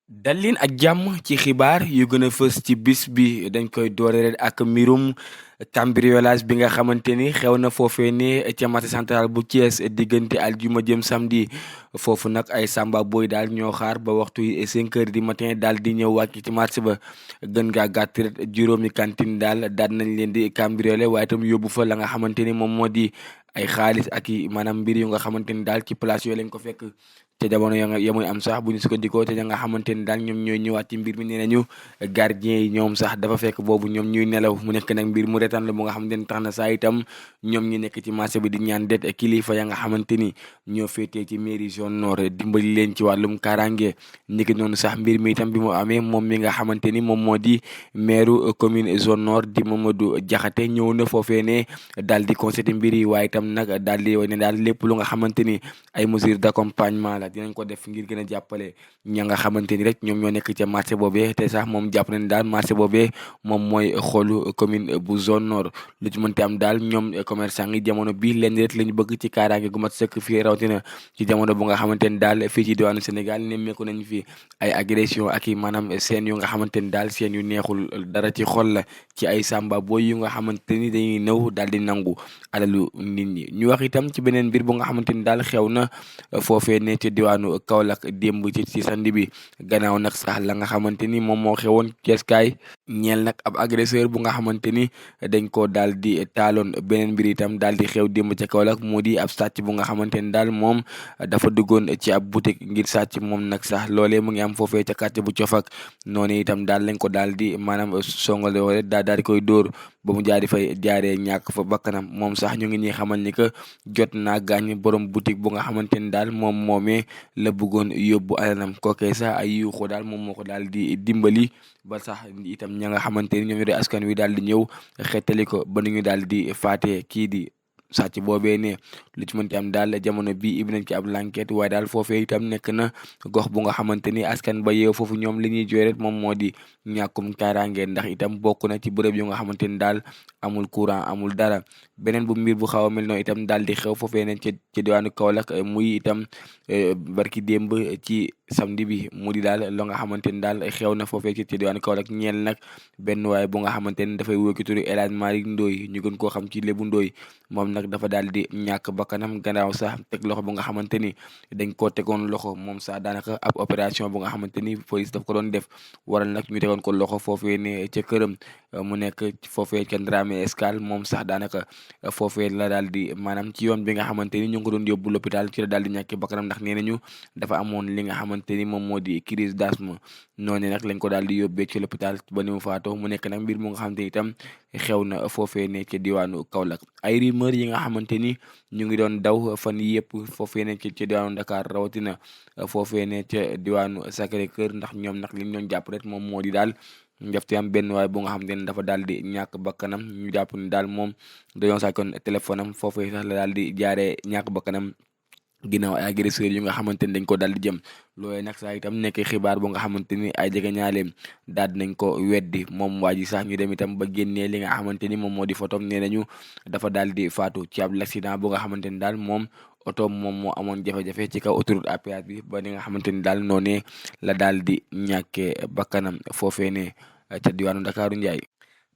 dal leen ak jàmm ci xibaar yu gën a fës ci bis bi dañ koy doore ak mbirum cambriolage bi nga xamante ni xew na foofee ne ca marché central bu Thiès diggante aljuma jëm samedi foofu nag ay samba boy daal ñoo xaar ba waxtu yi 5 heures du matin daal di ñëw wàcc ci marché ba gën gaa gàtt rek juróomi cantine daal nañ leen di cambrioler waaye itam yóbbu fa la nga xamante ni moom moo di ay xaalis ak i maanaam mbir yu nga xamante ni daal ci place yooyu lañ ko fekk. te jamono ya muy am sax bu ñu sukkandikoo te ña nga xamante ni daal ñoom ñooy ñëwaat ci mbir mi nee nañu gardien yi ñoom sax dafa fekk boobu ñoom ñuy nelaw mu nekk nag mbir mu retaan la bu nga xamante ni tax na saa itam ñoom ñi nekk ci marché bi di ñaan det kilifa ya nga xamante ni ñoo féetee ci mairie zone nord dimbali leen ci wàllum kaaraange niki noonu sax mbir mi itam bi mu amee moom mi nga xamante ni moom moo di maire commune zone nord di Mamadou Diakhaté ñëw na foofee ne daal di constaté mbir yi waaye itam nag daal di ne daal lépp lu nga xamante ni ay mesures d'accompagnement la dinañ ko def ngir gën a jàppale ña nga xamante ni rek ñoom ñoo nekk ca marché boobee te sax moom jàpp na ni daal marché boobee moom mooy xoolu commune bu zone nord lu ci mënti am daal ñoom commerçant yi jamono bi leen rek la ñu bëgg ci kaaraange gu mat sëkk fii rawatina ci jamono bu nga xamante ni daal fii ci diwaanu Sénégal nemmeeku nañ fi ay agression ak i maanaam seen yu nga xamante ni daal seen yu neexul dara ci xol la ci ay samba boy yu nga xamante ni dañuy ñëw daal di nangu alalu nit ñi ñu wax itam ci beneen mbir bu nga xamante ni daal xew na foofee ne ci diwaanu Kaolack démb ci sandi bi gannaaw nag sax la nga xamante ni moom moo xewoon Ceeskaay ñeel nag ab agresseur bu nga xamante ni dañ ko daal di taaloon beneen mbir itam daal di xew démb ca Kaolack moo di ab sàcc bu nga xamante ni daal moom dafa duggoon ci ab boutique ngir sàcc moom nag sax loolee mu ngi am foofee ca quartier bu Cofak noonu itam daal lañ ko daal di maanaam songale wala daal di koy dóor ba mu jaari fay jaaree ñàkk fa bakkanam moom sax ñu ngi ñuy xamal ni que jot naa gaañ borom boutique bu nga xamante ni daal moom moomee la bëggoon yóbbu alanam kookee sax ay yuuxu daal moom moo ko daal di dimbali ba sax itam ña nga xamante ni ñoom ñoo di askan wi daal di ñëw xettali ko ba nu ñu daal di faatee kii di sàcc boobee ne lu ci mënti am daal jamono bi ibi nañ ci ab l'enquête waaye daal foofee itam nekk na gox bu nga xamante ni askan ba yeew foofu ñoom li ñuy jooy rek moom moo di ñàkkum kaaraange ndax itam bokk na ci bërëb yu nga xamante ni daal amul courant amul dara beneen bu mbir bu xaw a mel noonu itam daal di xew foofee ne ci diwaanu Kaolack muy itam barki démb ci samedi bi mu di daal lo nga xamante ni daal xew na foofee ci diwaanu Kaolack ñeel nag benn waaye bu nga xamante ni dafay wóoki turu El Hadj Malick Ndoye ñu gën koo xam ci Lébu Ndoye moom nag dafa daal di ñàkk bakkanam gannaaw sax teg loxo bu nga xamante ni dañ koo tegoon loxo moom sax daanaka ab opération bu nga xamante ni police daf ko doon def waral nag ñu tegoon ko loxo foofee ne ca këram mu nekk foofee ca Ndramé Escale moom sax daanaka foofee la daal di maanaam ci yoon bi nga xamante ni ñu ngi ko doon yóbbu l'hôpital ci la daal di ñàkk bakkanam ndax nee nañu dafa amoon li nga xamante ni moom moo di crise d'asthme noonu nag lañ ko daal di yóbbee ci l'hôpital ba ni mu faatoo mu nekk nag mbir mu nga xamante ni itam xew na foofee ne ci diwaanu Kaolack ay rumeur yi nga xamante ni ñu ngi doon daw fan yëpp foofee ne ci diwaanu Dakar rawatina foofee ne ca diwaanu Sacré-Cœur ndax ñoom nag li ñu doon jàpp rek moom moo di daal njafte am benn waay bu nga xamante ne dafa daal di ñàkk bakkanam ñu jàpp ni daal moom dañoo sàccoon téléphone am foofee sax la daal di jaaree ñàkk bakkanam ginnaaw ay agresseurs yu nga xamante ni dañ ko daal di jëm loolee nag sax itam nekk xibaar bu nga xamante ni ay jege ñaaleem daal di nañ ko weddi moom waa ji sax ñu dem itam ba génnee li nga xamante ni moom moo di photom nee nañu dafa daal di faatu ci ab l'accident bu nga xamante ni daal moom oto moom moo amoon jafe-jafe ci kaw autoroute à péage bi ba ni nga xamante ni daal noonee la daal di ñàkkee bakkanam foofee ne ca diwaanu Ndakaaru Njaay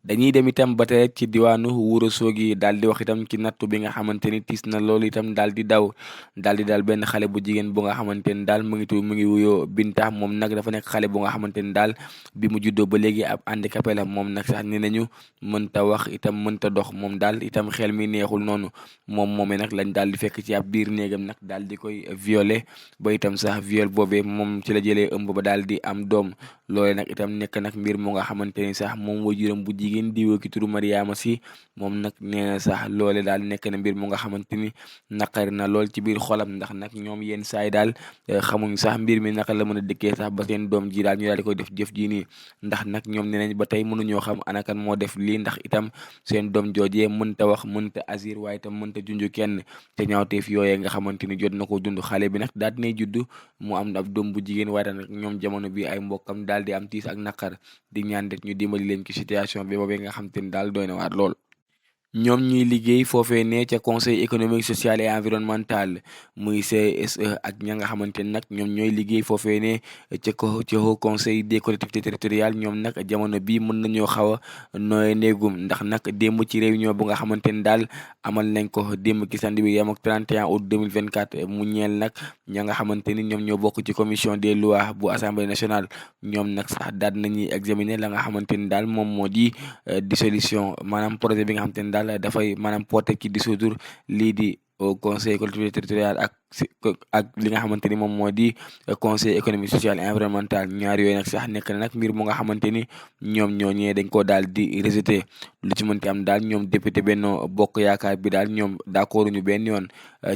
dañuy dem itam ba tey ci diwaanu Ourossogui daal di wax itam ci nattu bi nga xamante ni tiis na loolu itam daal di daal benn xale bu jigéen bu nga xamante ni daal mu ngi wuyoo Binta moom nag dafa nekk xale bu nga xamante ni daal bi mu juddoo ba léegi ab handicapé la moom nag sax nee nañu mënta wax itam mënta dox moom daal itam xel mi neexul noonu moom moomee nag lañ daal di fekk ci ab biir néegam nag daal di koy violer ba itam sax viol boobee moom ci la jëlee ëmb ba daal di am doom loolee nag itam nekk nag mbir mu nga xamante ni sax moom wajuram bu jigéen di woo ki turu Mariama Si moom nag nee na sax loole daal nekk na mbir mu nga xamante ni naqari na lool ci biir xolam ndax nag ñoom yenn saay daal xamuñ sax mbir mi naka la mën a dëkkee sax ba seen doom ji daal ñu daal di koy def jëf ji nii ndax nag ñoom nee nañ ba tey mënuñoo xam anakan moo def lii ndax itam seen doom joojee mënta wax mënta asir waaye itam mënta junj kenn te ñaawteef yooyee nga xamante ni jot na ko dund xale bi nag daal dinay judd mu am ab doom bu jigéen waaye nag ñoom jamono bi ay mbokkam daal di am tiis ak naqar di ñaan det ñu dimbali leen ci situation bi boobee nga xam te ni daal doy na waar lool ñoom ñuy liggéey foofee ne ca conseil économique social et environnemental muy CSE ak ña nga xamante ne nag ñoom ñooy liggéey foofee ne ca haut conseil des collectivités territoriales ñoom nag jamono bii mën nañoo xaw a nooy néegum ndax nag démb ci réunion bu nga xamante ne daal amal nañ ko démb ki samedi bi yam ak 31 août 2024 mu ñeel nag ña nga xamante ni ñoom ñoo bokk ci commission des lois bu assemblée nationale ñoom nag sax daal nañuy examiner la nga xamante ni daal moom moo di dissolution maanaam projet bi nga xamante ni daal dafay maanaam porté ci dissoudre lii di au conseil collectivité territoriale ak li nga xamante ni moom moo di conseil économique social et environnemental ñaar yooyu nag sax nekk na nag mbir mu nga xamante ni ñoom ñooñee dañ koo daal di rejeté lu ci mënti am daal ñoom député Benno Bokk Yaakaar bi daal ñoom d'accord ñu benn yoon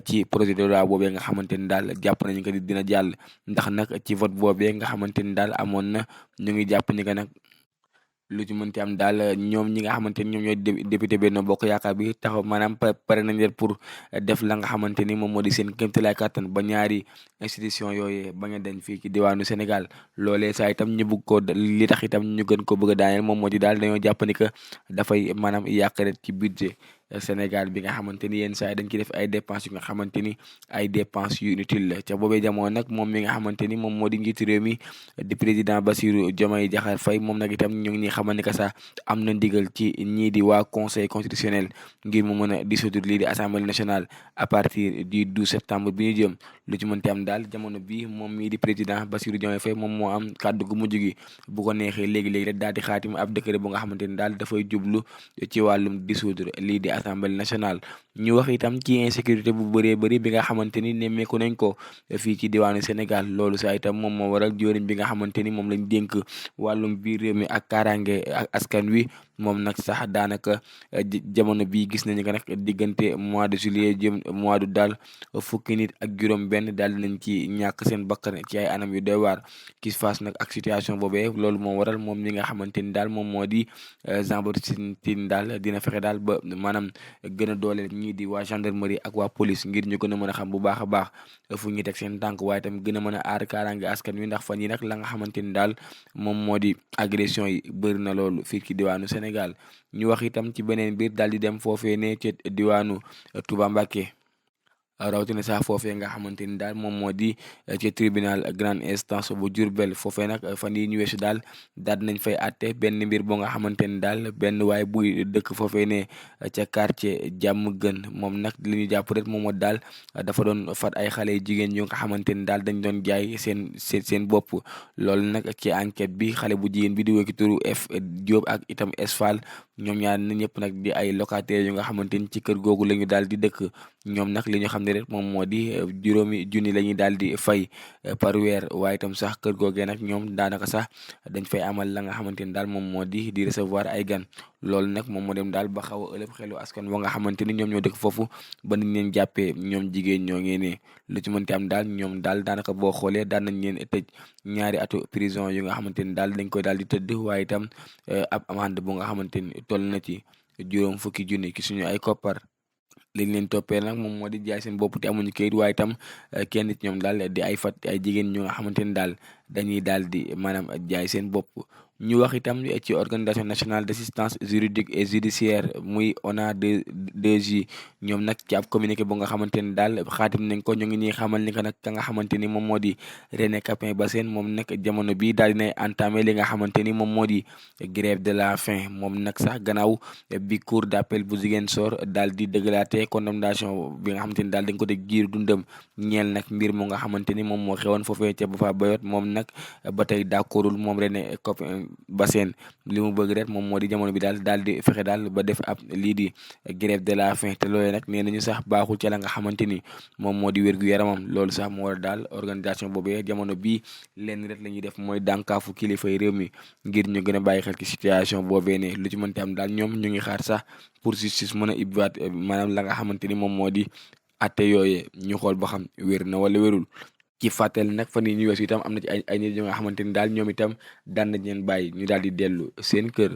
ci projet de loi boobee nga xamante ni daal jàpp nañu ko dina jàll ndax nag ci vote boobee nga xamante ni daal amoon na ñu ngi jàpp ni que nag lu ci mënti am daal ñoom ñi nga xamante ni ñoom ñooy député Benno Bokk Yaakaar bi taxaw maanaam pare nañ leen pour def la nga xamante ni moom moo di seen kéemtalaay kàttan ba ñaari institution yooyu ba nga dañ fii ci diwaanu Sénégal loolee saa itam ñu bëgg ko li tax itam ñu gën ko bëgg a daaneel moom moo di daal dañoo jàpp ni que dafay maanaam yàq rek ci budget Sénégal bi nga xamante ni yenn saa yi dañ ci def ay dépenses yu nga xamante ni ay dépenses yu inutile la ca boobee jamono nag moom mi nga xamante ni moom moo di njiitu réew mi di président Bassirou Diomaye Diakhar Faye moom nag itam ñu ngi ñuy xamal ni que sax am na ndigal ci ñii di waa conseil constitutionnel ngir mu mën a dissoudre lii di assemblée nationale à partir du 12 septembre bi ñu jëm lu ci mënti am daal jamono bi moom mii di président Bassirou Diomaye Faye moom moo am kàddu gu mujj gi bu ko neexee léegi-léegi rek daal di xaatim ab décret bu nga xamante ni daal dafay jublu ci wàllum dissoudre lii di assemblée nationale ñu wax itam ci insécurité bu bëree bëri bi nga xamante ni nemmeeku nañ ko fii ci diwaanu Sénégal loolu saa itam moom moo waral jëwriñ bi nga xamante ni moom lañ dénk wàllum biir réew mi ak kaaraange ak askan wi moom nag sax daanaka jamono bii gis nañu ko nag diggante mois de juillet jëm mois d'août daal fukki nit ak juróom benn daal nañ ci ñàkk seen bakkan ci ay anam yu doy waar ki face nag ak situation boobee loolu moo waral moom mi nga xamante ni daal moom moo di Jean Baptiste Tine daal dina fexe daal ba maanaam gën a dooleel ñii di waa gendarmerie ak waa police ngir ñu gën a mën a xam bu baax a baax fu ñuy teg seen tànk waaye tam gën a mën a aar kaaraange askan wi ndax fan yi nag la nga xamante ni daal moom moo di agression yi bëri na loolu fii ci diwaanu Sénégal ñu wax itam ci beneen biir daal di dem foofee ne ci diwaanu Touba Mbacké rawatina sax foofee nga xamante ni daal moom moo di ci tribunal grande instance bu Diourbel foofee nag fan yi ñu weesu daal daal nañ fay àtte benn mbir boo nga xamante ni daal benn waaye buy dëkk foofee ne ca quartier jàmm gën moom nag li ñu jàpp rek moom moo daal dafa doon fat ay xale jigéen yu nga xamante ni daal dañ doon jaay seen bopp loolu nag ci enquête bi xale bu jigéen bi di wekki turu F Diop ak itam Esfal ñoom ñaar na ñëpp nag di ay locataires yu nga xamante ni ci kër googu la ñu daal di dëkk ñoom nag li ñu xam ne rek moom moo di juróomi junni la ñuy daal di fay par weer waaye itam sax kër googee nag ñoom daanaka sax dañ fay amal la nga xamante ni daal moom moo di recevoir ay gan loolu nag moom moo dem daal ba xaw a ëlëb xelu askan wa nga xamante ni ñoom ñoo dëkk foofu ba niñ leen jàppee ñoom jigéen ñoo ngee ne lu ci mënti am daal ñoom daal daanaka boo xoolee daan nañ leen tëj ñaari atu prison yu nga xamante ni daal dañ koy daal di tëdd waaye itam ab amende bu nga xamante ni toll na ci juróom fukki junni ki suñu ay koppar liñ leen toppee nag moom moo di jaay seen bopp te amuñu kayit waaye itam kenn ci ñoom daal di ay fat ay jigéen ñu nga xamante ni daal dañuy daal di maanaam jaay seen bopp ñu wax itam ci organisation nationale d'assistance juridique et judiciaire muy ONADJ ñoom nag ci ab communiqué bu nga xamante ni daal xaatim nañ ko ñu ngi ñuy xamal ni que nag ka nga xamante ni moom moo di René Capain Bassène moom nag jamono bi daal dinay entamé li nga xamante ni moom moo di grève de la faim moom nag sax gannaaw bi cour d'appel bu Ziguinchor daal di dëggalaate condamnation bi nga xamante ni daal dañ ko dégg giir dundam ñeel nag mbir mu nga xamante ni moom moo xewoon foofee ca Boffa Bayotte moom nag ba tey d'accordul moom René Capain Bassène li mu bëgg rek moom moo di jamono bi daal di fexe daal ba def ab lii di grève de la faim te loolee nag nee nañu sax baaxul ca la nga xamante ni moom moo di wér-gu-yaramam loolu sax moo war a daal organisation boobee jamono bii lenn rek la ñuy def mooy dànkaafu kilifay réew mi ngir ñu gën a bàyyi xel ci situation boobee ne lu ci mënti am daal ñoom ñu ngi xaar sax pour justice mën a ibbiwaat maanaam la nga xamante ni moom moo di atte yooyee ñu xool ba xam wér na wala wérul ci fàttali nag fan yii ñu weesu itam am na ci ay nit ñi nga xamante ni daal ñoom itam daan nañ leen bàyyi ñu daal di dellu seen kër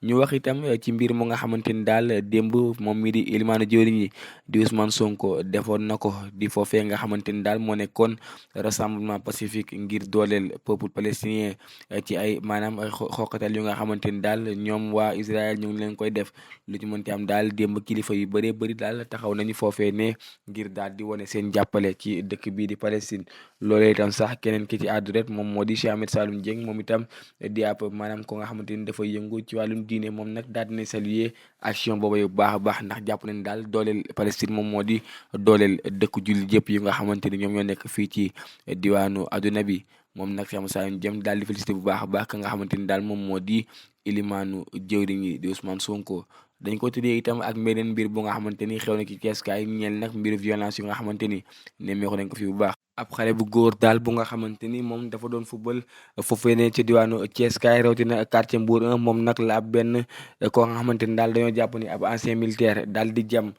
ñu wax itam ci mbir mu nga xamante ni daal démb moom mi di ilimaanu jëwriñ yi di Ousmane Sonko defoon na ko di foofee nga xamante ni daal moo nekkoon rassemblement pacifique ngir dooleel peuple palestinien ci ay maanaam ay xoqatal yu nga xamante ni daal ñoom waa Israël ñu ngi leen koy def lu ci mënti am daal démb kilifa yu bëree bëri daal taxaw nañu foofee ne ngir daal di wane seen jàppale ci dëkk bii di Palestine loolee itam sax keneen ki ci àddu rek moom moo di Cheikh Ahmed Saloum Dieng moom itam di ab maanaam ko nga xamante ni dafa yëngu ci wàllum diine moom nag daal dina saluer action boobu yu baax a baax ndax jàpp nañ daal dooleel Palestine moom moo di dooleel dëkk jullit yëpp yi nga xamante ni ñoom ñoo nekk fii ci diwaanu adduna bi moom nag Cheikh Moussa Diém daal di félicité bu baax a baax ka nga xamante ni daal moom moo di ilimaanu jëwriñ yi di Ousmane Sonko. dañ ko tuddee itam ak beneen mbir bu nga xamante ni xew na ci Cees kaay ñeel nag mbiru violence yu nga xamante ni nemmeeku nañ ko fi bu baax. ab xale bu góor daal bu nga xamante ni moom dafa doon football foofee ne ci diwaanu Thiès kaay rawatina quartier Mbour 1 moom nag la ab benn koo nga xamante ni daal dañoo jàpp ni ab ancien militaire daal di jam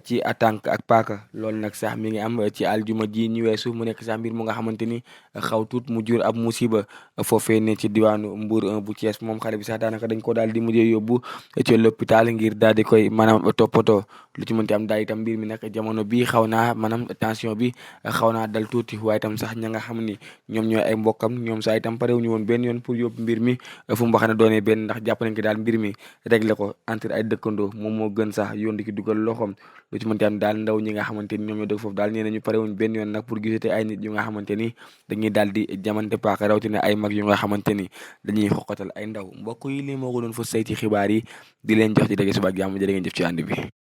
ci tànk ak paaka loolu nag sax mi ngi am ci aljuma ji ñu weesu mu nekk sax mbir mu nga xamante ni xaw tuut mu jur ab musiba foofee ne ci diwaanu Mbour 1 bu Thiès moom xale bi sax daanaka dañ ko daal di mujjee yóbbu ci l'hôpital ngir daal di koy maanaam toppatoo lu ci mënti am daal itam mbir mi nag jamono bi xaw naa maanaam tension bi xaw naa dal tuuti waaye itam sax ña nga xam ni ñoom ñooy ay mbokkam ñoom sax itam parewuñu woon benn yoon pour yóbbu mbir mi fu mu waxee ne doonee benn ndax jàpp nañ ko daal mbir mi réglé ko entre ay dëkkandoo moom moo gën sax yoon di ki dugal loxoom lu ci mënti am daal ndaw ñi nga xamante ni ñoom ñoo dëkk foofu daal nee nañu parewuñ benn yoon nag pour gisate ay nit yu nga xamante ni dañuy daal di jamante paaka rawatina ay mag yu nga xamante ni dañuy xoqatal ay ndaw mbokk yi lii moo ko doon fa say ci xibaar yi di leen jox ci dégg suba ak jàmm jërë ngeen jëf ci ànd bi